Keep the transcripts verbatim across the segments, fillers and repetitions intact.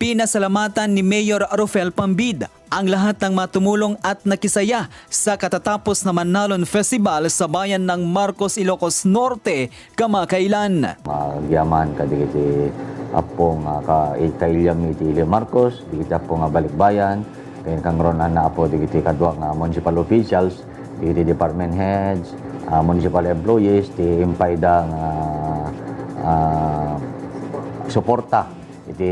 Pinasalamatan ni Mayor Rufel Pambid ang lahat ng matumulong at nakisaya sa katatapos na Manalon Festival sa bayan ng Marcos, Ilocos Norte, kamakailan. Agyaman kadagiti appo nga ka-, kailiam iti Ili Marcos, dagiti appo nga balikbayan, ken kangrunan na appo dagiti kadua nga municipal officials, dagiti department heads, ah, municipal employees, ti impayda nga, ah, suporta iti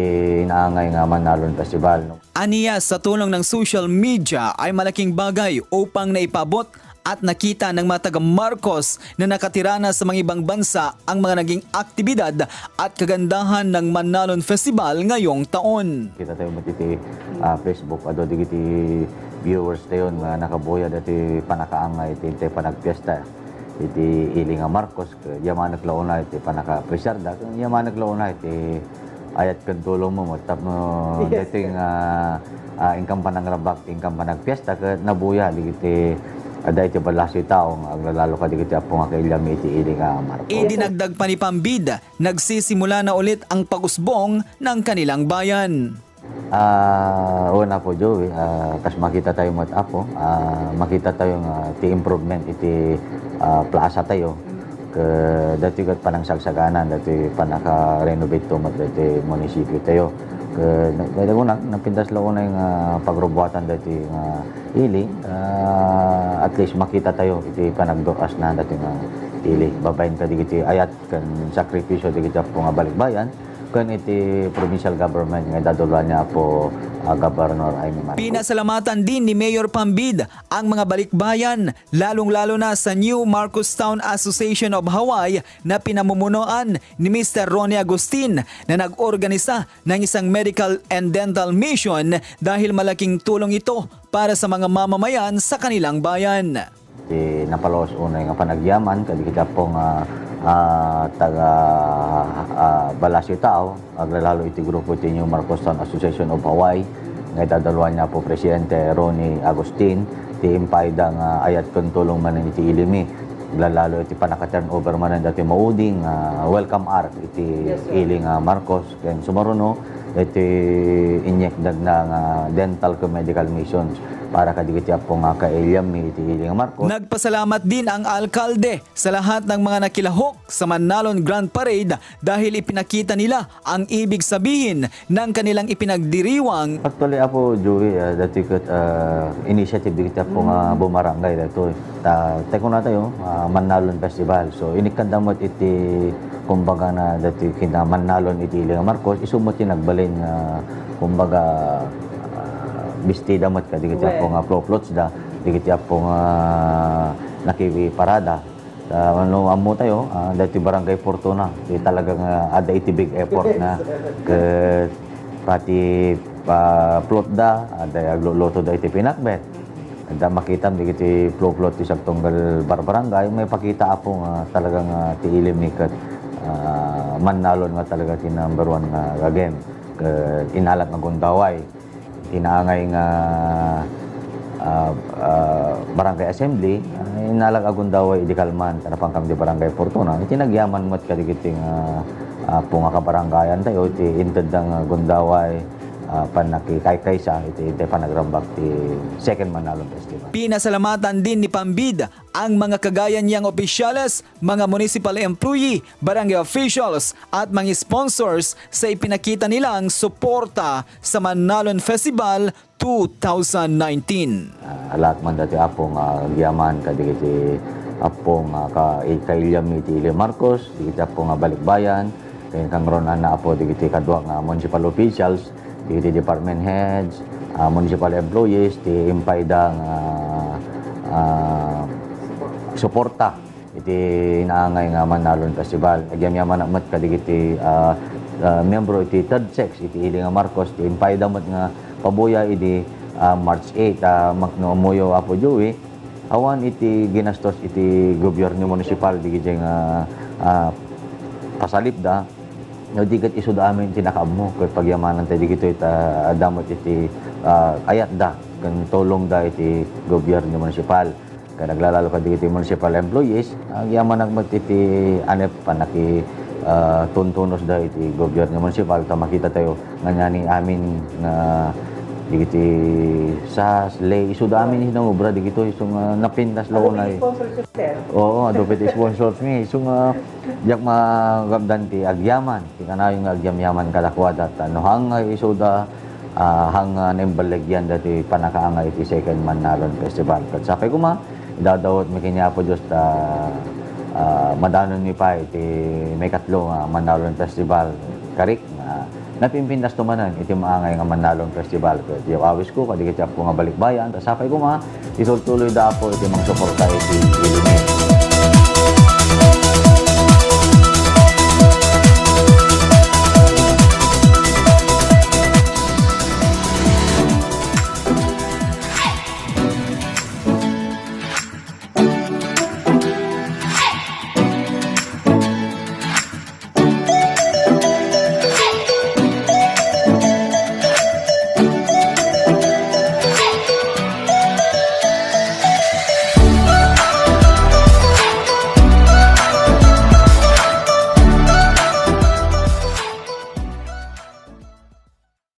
naangay nga Manalon Festival. Ania, sa tulong ng social media ay malaking bagay upang naipaabot at nakita ng mga taga Marcos na nakatirana sa mga ibang bansa ang mga naging aktibidad at kagandahan ng Manalon Festival ngayong taon. Kita tayo mo iti, ah, Facebook, adu dagiti viewers tayo nga nakabuya dati panakaangay iti, iti panagpiesta iti ili nga Marcos. Yamanek la unay iti panaka-pressure da. Yamanek la unay iti ayat ken tulong mo, mo tapno Yes, daytoy sir. nga, ah, inkam panangrabak, inkam panagpiesta, ket nabuya dagiti, ah, daytoy ballasi tao nga aglalalo kadagiti appo nga kailiam iti ili nga Marcos. Idinagdag pa ni Pambid, nagsisimula na ulit ang pag-usbong ng kanilang bayan. Ah, una po, Joey, ah, kas makita tayo met, Apo, ah, makita tayo nga ti improvement iti, ah, plaza tayo. Ke dati ket panangsagsaganan, dati panaka-renovate to met dati munisipyo tayo. Ke, na-, dati una, napintas la unay nga pagrubuatan dati nga ili, ah, at least makita tayo iti panagduras na dati nga ili. Babaen kadagiti ayat ken sakripisyo dagiti appo nga balikbayan, ken iti provincial government nga idaduluan ni Apo, ah, Governor Imee Marcos. Pinasalamatan din ni Mayor Pambid ang mga balikbayan, lalong-lalo na sa New Marcos Town Association of Hawaii na pinamumunuan ni Mister Ronnie Agustin na nag-organisa ng isang medical and dental mission dahil malaking tulong ito para sa mga mamamayan sa kanilang bayan. Ti napaluas unay nga panagyaman kadagiti appo nga, ah, taga, ah, Balasio Tao, aglalalo iti grupo ti New Marcos Town Association of Hawaii, nga idadaluan ni Apo Presidente Ronnie Agustin, ti impayda nga ayat ken tulong manen iti ili mi. Aglalalo iti panaka-turnover manen dati maudi nga welcome arch iti Yes, sir. ili nga Marcos. Ken sumaruno, iti inyekdagna nga dental ken medical missions para kadagiti appo nga kailiammi iti ili nga Marcos. Nagpasalamat din ang alkalde sa lahat ng mga nakilahok sa Manalon Grand Parade dahil ipinakita nila ang ibig sabihin ng kanilang ipinagdiriwang. Actually, Apo Joey, ah, dati ket, ah, initiative dagiti appo nga bumarangay daytoy. Ta, tay kunatayo, ah, Manalon Festival. So, inikkanda met iti, kumbaga na, dati kina Manalon iti ili nga Marcos, isu met ti nagbalin nga, kumbaga, ah, bestida met kadagiti appo nga floflots da, dagiti appo nga nakiparada. Ta, no ammo tayo, ah, dati Barangay Fortuna, di talaga nga adda iti big effort na ket pati, ah, float da, adda agluluto da iti pinakbet. Adda makitam dagiti floflot ti sagtunggal barbarangay, maipakita, Apo, nga talaga nga ti ili mi ket, ah, Manalon nga talaga ti number one nga game. Ket inalak nga gundaway ti naangay nga, ah, ah, barangay assembly, ah, inalak a gundaway idi kalman, ta napankam di Barangay Fortuna. Iti nagyaman met kadagiti nga, ah, appo nga kabarangayan tayo, iti intedda nga gundaway, ah, pannakikaykaysa iti, iti panagrambak ti Second Manalon Festival. Pinasalamatan din ni Pambid ang mga kagaya niyang opisyales, mga municipal employee, barangay officials, at mga sponsors sa ipinakita nilang suporta sa Manalon Festival two thousand nineteen. Ah, alak man dati appo nga agyaman kadagiti appo nga ka-, kailiam iti ili Marcos, dagiti appo nga balikbayan, ken kangrunan na appo dagiti kadua nga municipal officials, dagiti department heads, ah, municipal employees, ti impayda nga, ah, suporta iti naangay nga Manalon Festival. Agyamyaman met kadagiti, ah, ah, miyembro iti Third Sex iti ili nga Marcos, ti impayda met nga pabuya idi, ah, March eight, ah, makno umuyo, Apo Joey, awan iti ginastos iti gobierno municipal dagiti nga, ah, pasalipda. No, di ket isuda amin ti nakaammo ket pagyamanan tayo dagitoy ta adda met iti, ah, ayatda ken tulongda iti gobierno municipal. Ken aglalalo kadagiti municipal employees, agyamanak met iti anep pannaki-, ah, tuntunosda iti gobierno munisipal ta makita tayo nga nani amin nga digiti sas, ley, isuda amin iti nangubra digito, isu nga napintas la unay. Sponsor, sir. Oo, adu pay ti sponsors mi. Isu nga diak makapdan ti agyaman, ti kanayon nga agyamyaman kadakuada. Ta no hang nga isuda, ah, hang nga naimballigyanda ti pannakaangay iti second Manalon Festival. Ket sapay koma, idawdawat mi ken ni Apo Dios ta, ah, madanon mi pay ti maikatlo nga Manalon Festival. Karik nga napimpintas to manen iti maangay nga Manalon Festival. Ket diak awisko kadagiti Apo nga balikbayan, ta sapay koma, itultuloyda Apo iti mangsuporta iti ilingi.